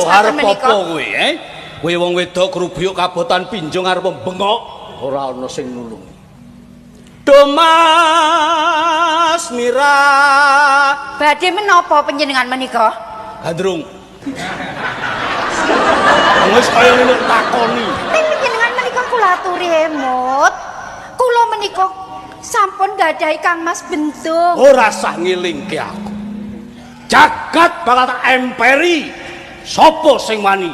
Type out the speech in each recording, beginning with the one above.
Lho ngaten arep menika. apa kowe, eh? Kowe wong wedok grubiyuk kabotan pinjung arep bengok, ora ana sing nulungi. Domas Mira. Badhe menapa panjenengan menika? Gandrung. Wis kaya ngene takoni. Ning panjenengan menika kula aturi emut. Kula menika sampun gadhahi Kang Mas Bentung. Ora sah ngilingke aku. Jagat bakal tak emperi. Sopo sing wani?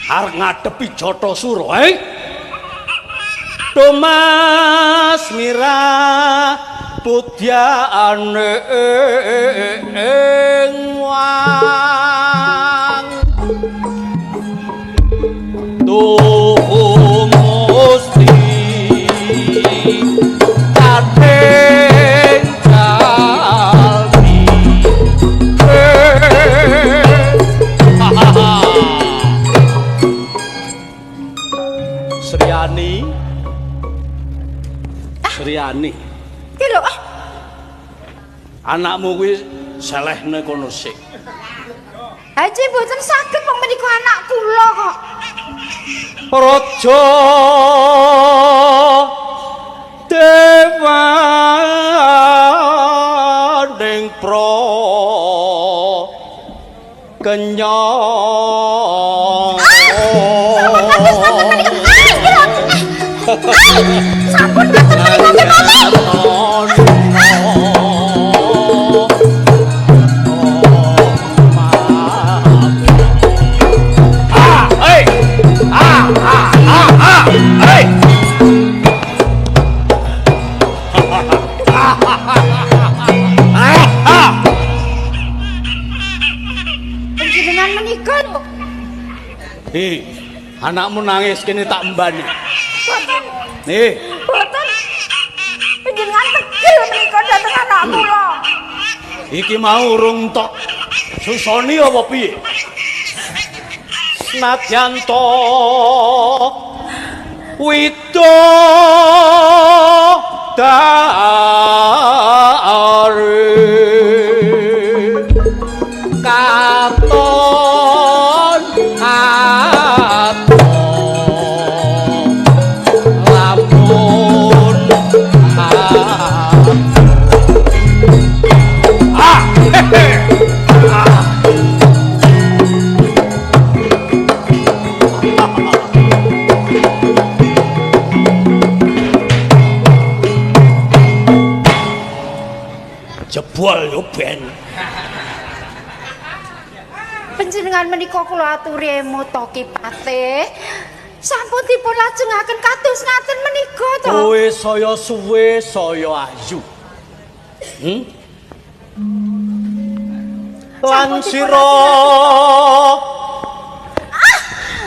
Arep ngadepi Jatasura, eh? Domas Mira pudyane ing wang. Tuhu musti kating jalmi. Sriani. Sriani. Ki lho, ah. Anakmu kuwi selehne kono sik. Haji mboten saged wong menika anak kula kok. Raja Dewaning pra kenyang. Sampun ngaten menika ki mami. Ah, hey. Ah, ah, ah, ah, hey. Ah, ah. Panjenengan menika lho. Nih, anakmu nangis kene tak mbani. Boten, Nih, boten. Panjenengan tegel menika dhateng anak kula. Iki mau urung tok susoni apa piye? Senadyan to wida dari katon ato lamun ah hehe ah. Jebol yo ben. Panjenengan menika kula aturi emut to Ki Patih. Sampun dipun lajengaken kados ngaten menika to. Kowe saya suwe saya ayu. Lan Sampun sira Ah,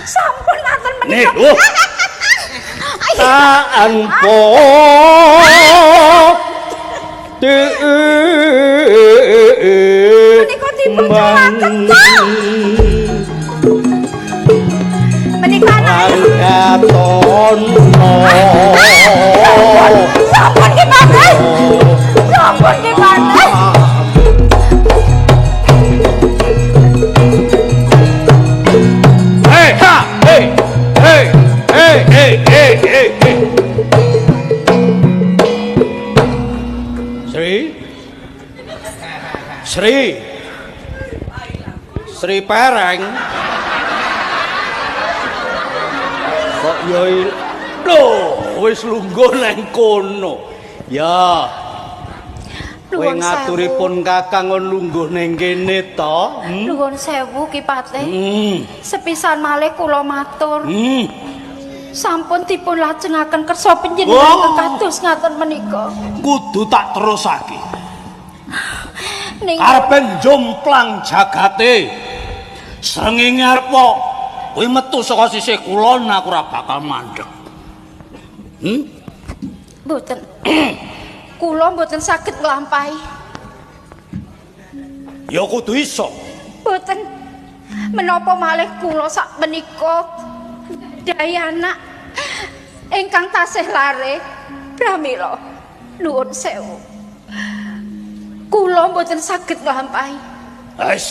sampun ngaten nih menika. lho tanpa Menika dipun colaken to. Menika anake katono. Sampun Ki Patih. Sampun Ki Patih. Hei ha hei hei hei hei hei hei hei. Sri Sri Sri Pereng kok yo lho wis lungguh nang kono ya. Kowe Nuwun ngaturi sewu. pun kakang kon lungguh ning kene to? Hmm? Nuwun sewu Ki Patih. Hmm. Sepisan malih kula matur. Sampun dipun lajengaken kersa panjenengan Oh. kados ngaten menika. Kudu tak terusake. Ning Karepe njomplang jagate. Srengenge arep kowe metu saka sisih kulon aku ora bakal mandeg. Hmm? Mboten. Kula mboten saged nglampahi. Ya kudu iso. Mboten. Menapa malih kula sak menika dai anak ingkang tasih lare pramila nuwun sewu. Kula mboten saged nglampahi. Wes.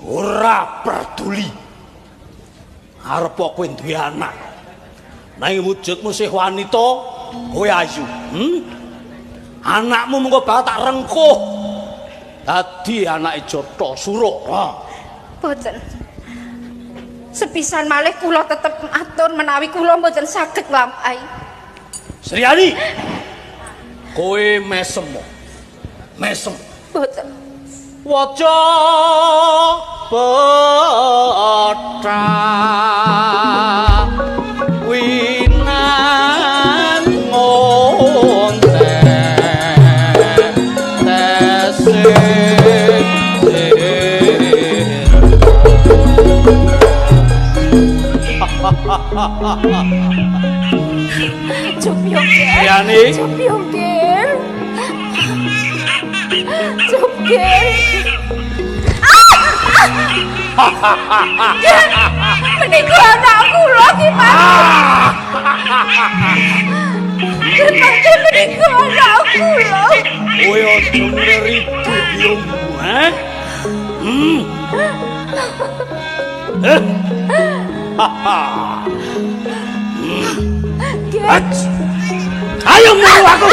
Ora peduli. Arep kowe duwe anak. Nanging wujudmu sih wanita, kowe ayu. Hmm? Anakmu mengko bakal tak rengkuh. Dadi anake Jathasura. Ha. Boten. Sepisan malih kula tetep atur menawi kula mboten saged nglampahi. Sriyani. Kowe mesem. Mesem. Boten. Waca pethak winangun tese. Cup yo, Ger. Sriyani. Cup yo, Ger. Cup, Ger. Ger, menika anak kula ki, Mas. Ger, pancen menika anak kula. Kowe aja ngridu biyungmu, eh? Hmm. Eh. Haha. Ger. Ats. Ayo melu aku.